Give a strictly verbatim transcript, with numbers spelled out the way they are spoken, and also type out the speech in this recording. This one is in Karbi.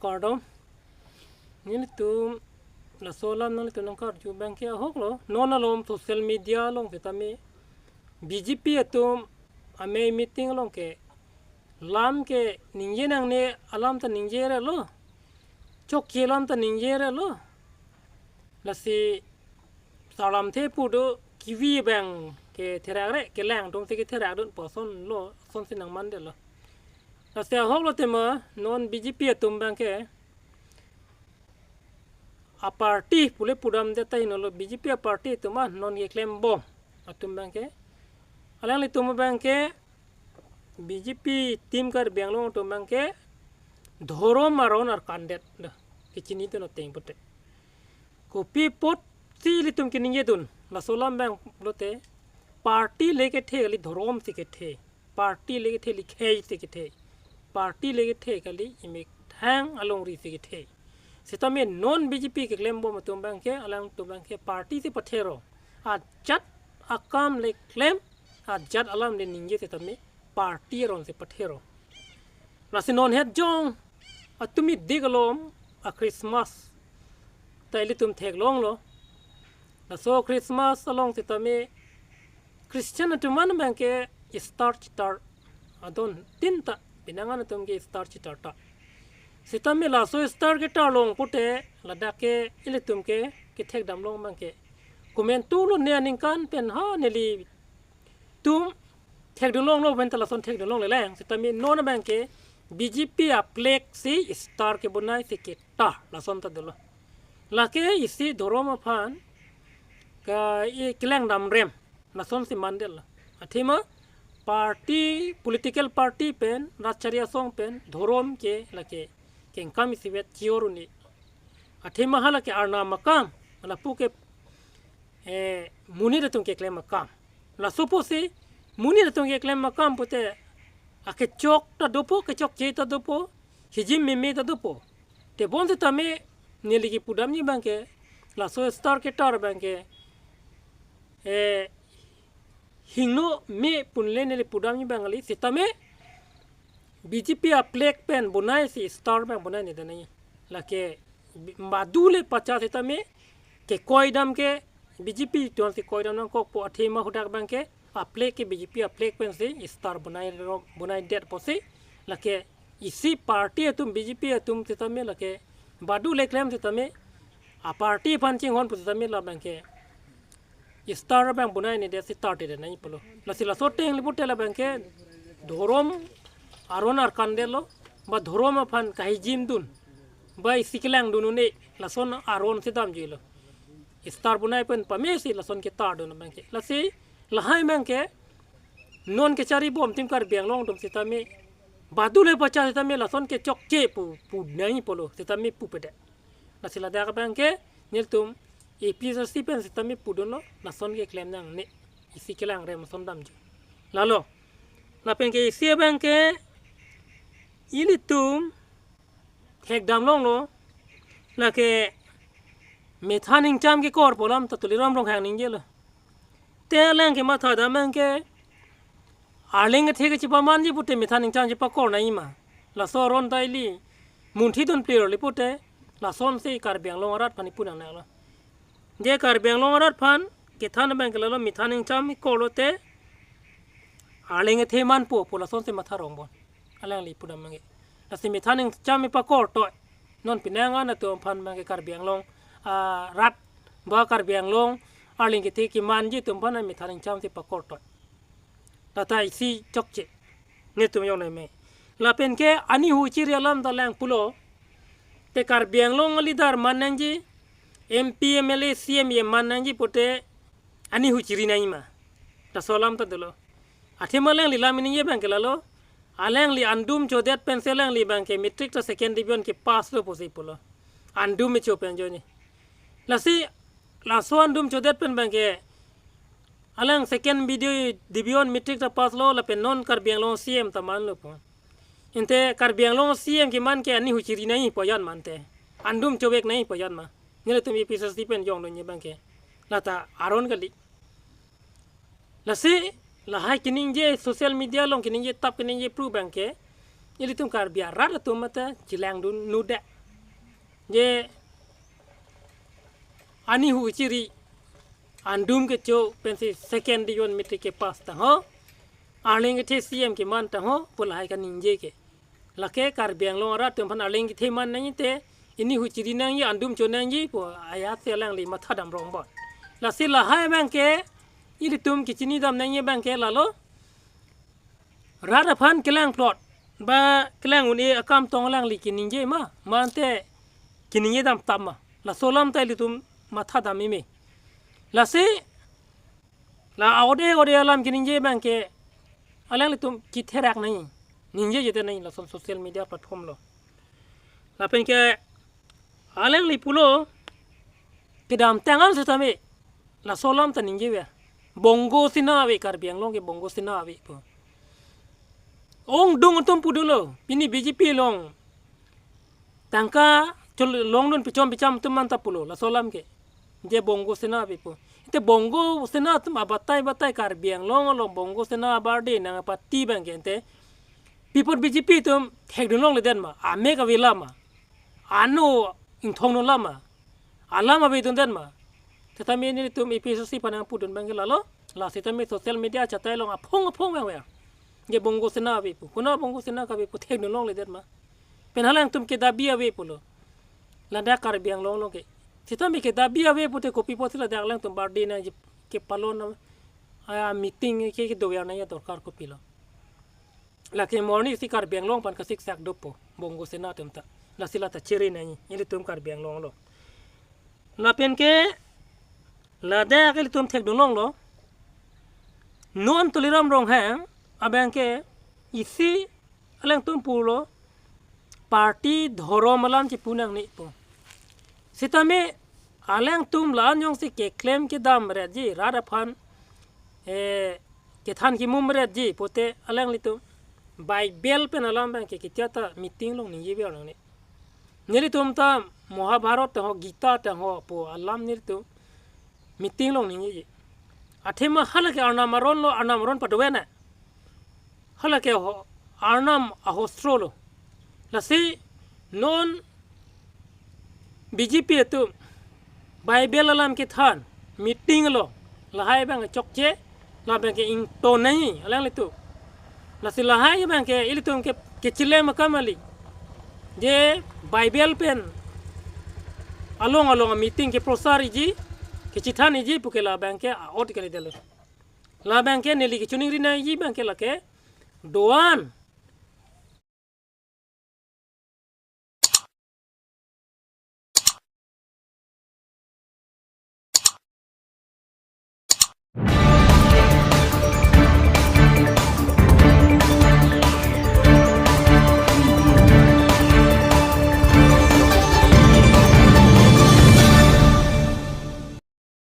Kardom. Nelitum laso alam nanglitum nangkarju abangke ahoklo. Non alom social media along sitame B J P atum amei meeting along ke lam ke ningje nangne alam ta ningje relo. Chokche alam ta ningje relo. Lasi sarlamthe pu do, kivi abangke therak re, kelang atum si ketherak dunpo, lasonlo, lasonsi nangmandetlo. Lasi ahoklo tema non B J P atum abangke a-party pule pudamdet tahai nolo, B J P a-party atum an non keklembom atum abangke, alanglitum abangke B J P team Karbi Anglong atum abangke dhorom aron arkandet do, kechinidun ateng pute. Kopi apotsi ilitum keningjedun, laso alam abang lote, party le kethe kali, dhorom si kethe. Party le kethe kali, khei si kethe. Party le kethe kali, imethang alongri si kethe. Sitame non B J P keklembom atum abangke, alangtum abangke party si pathero. Ajat akam le klem, ajat alam le ningje sitame party aron si pathero. Lasi non het jong atumi dik alom a-Christmas ta ilitum theklonglo. Laso Christmas along sitame Christian atum an abangke Easter chetar adon tin ta, pinangan atum ke Easter chetar ta. Sitame laso Easter ketar long pute ladak ke ilitum ke kethekdam long abangke komantulo, ne aningkan pen ha nelitum thekdun longlo pen ta lason thekdun longle lang. Sitame non abangke B J P a-flag si Easter kebonai si ketar, lason ta dolo. Lake isi dhorom aphan ka-i kelang damrem, lasonsi mandetlo. Athema party, political party pen, rajchari asong pen dhorom ke lake kengkam isivet chior un-e. Athema hala ke arnam akam, lapu ke, eh, monit atum keklem akam. Laso apotsi monit atum keklem akam pute akechok ta dopo, kechokche ta dopo, hijim meme ta dopo. Tebon sitame neli kepudamji abangke, laso Easter ketar abangke, eh, hingno me pu le neli pudamji abang kali, sitame B J P a-flag pen bonai si Easter abang bonai ne danai. Lake badu le pacha sitame kekoidam ke B J P atum si koidam nangkokpo, athema hadak abangke a-flag ke B J P a-flag pensi Easter bonai ro-, bonaidet apotsi, lake isi party atum, B J P atum sitame lake badu le klem sitame a-party aphan chinghon pu sitame labangke Easter abang bonai nedet si tartedet nangji pulo. Lasi laso ateng le pute labangke dhorom aron arkandetlo, ba dhorom aphan kahijimdun, ba isi kelangdun un-e, lason aron si damjuilo. Easter bonai pen pamesi lason ketardun abangke. Lasi lahai abangke non kecharibom team Karbi Anglong atum sitame badu le pacha sitame lason kechokche pu, pu nangji pulo, sitame pupedet. Lasi ladak abangke nelitum A P H L C pen sitame pudunlo, lason keklem nangne, isi kelangrem ason damju. Lalo, lapenke isi abangke ilitum thekdam longlo, lake metha ningcham kekor pu alam ta Tuliram Ronghang ningjelo. Te alang kematha dam abangke arleng kethe kechepamanji pute metha ningcham chepakor nangji ma. Laso aron ta ili munthi dun plir le pute, lasonsi Karbi Anglong arat aphan ipu nangnelo. Je Karbi Anglong arat aphan kethan abangke lalo, metha ningcham ikorlo te arleng kethe manpo pu lasonsi matha rongbom. Alangli pudam abangke. Lasi metha ningcham ipakor toi. Non pinangan atum aphan abangke Karbi Anglong, ah, rat ba Karbi Anglong arleng kethe kemanji atum aphan metha ningcham si pakor toi. Lata isi chokche. Netum yong nai me. Lapenke ani huchiri alam ta lang pulo. Te Karbi Anglong a-leader man nangji, M P, M L A, C M man nangji pute ani huchiri nangji ma. Laso alam ta dolo. Athema alangli lam ningje abangke lalo, alangli andum chodet pensi alangli abangke matric ta second division kepass lo pusi pulo. Andum me cho pen ajoine. Lasi laso andum chodet pen abangke alang second divi-, division matric ta pass lo, lapen non Karbi Anglong C M ta manlo pu. Ante Karbi Anglong C M keman ke ani huchiri nangji pu ajan ma ante. Andum chovek nangji pu ajan ma. Nelitum A P H L C pen yongdunji abangke. Lata aron kali. Lasi lahai keningje, social media along keningje, tap keningje pru abangke ilitum Karbi arat atum mate chelangdun nude. Je ani hu chiri andum kecho pensi second division matric kepass tangho, arleng kethe C M keman tangho pu lahai kaningje ke. Lake Karbi Anglong arat atum aphan arleng kethe man nangji te, ini hu chiri nangji, andum cho nangji pu ajat si alangli matha dam rong bon. Lasi lahai abangke ilitum kechinidam nangji abangke lalo, rat aphan kelang plot ba kelang un-e akam tong alangli keningje ma, mante keningje dam tam ma, laso alam ta ilitum matha dam ime. Lasi la ode ode alam keningje abangke alanglitum ketherak nangji, ningje jete nangji lason social media platform lo. Lapen ke alangli pulo kedamtang an setame laso alam ta ningje ave. Bongo Sena ave, Karbi Anglong ke Bongo Sena ave pu. Ongdung atum pudunlo, pini B J P along tangka chol longdun pichom picham atum manta pulo laso alam ke, je Bongo Sena ave pu. Te Bongo Sena atum abatai batai Karbi Anglong along Bongo Sena abarde nangpati abangke te, pi apot B J P atum thekdun longledet ma, amek ave alam ma, ano ingthong no alam ma, alam ave dundet ma. Setame nelitum A P H L C aphan nangpudun abangke lalo, la setame social media achatai along aphong aphong abang ave. Je Bongo Sena ave pu, konat Bongo Sena kave pu thekdun longledet ma. Pen halangtum ke dabi ave pulo, ladak Karbi Anglong along ke. Setame ke dabi ave pute kopi apotsi ladak alangtum barde nangji kepalon a meeting ke, ke dover nangji adorkar kopilo. Lake morning si Karbi Anglong aphan kasiksak dopo Bongo Sena atum ta. Lasi la ta chere nangji ilitum Karbi Anglong lo. Lapen ke ladak ilitum thekdun longlo, non Tuliram Ronghang abangke isi alangtum pulo party dhorom alam chipu nangne pu. Setame alangtum la-an jongsi keklem kedam retji, rat aphan eh, kethan kemum retji pute alanglitum Bible pen alam abangke ketia ta meeting along ningjever nangne. Nelitum ta Mahabharat tangho, Gita tangho pu alam nelitum meeting along ningjeji. Athema halake Arnam aron lo, Arnam aron padover na. Halake ho, Arnam ahostro lo. Lasi non B J P atum Bible alam kethan meeting lo, lahai abang chokche, la abangke ingtonai alanglitum. Lasi lahai abangke ilitum ke kechilem akam kali. Je Bible pen along along meeting keprosar iji, kechethan iji puke la abangke a-ot kalidetlo. La abangke neli kechiningri nangji abangke lake do-an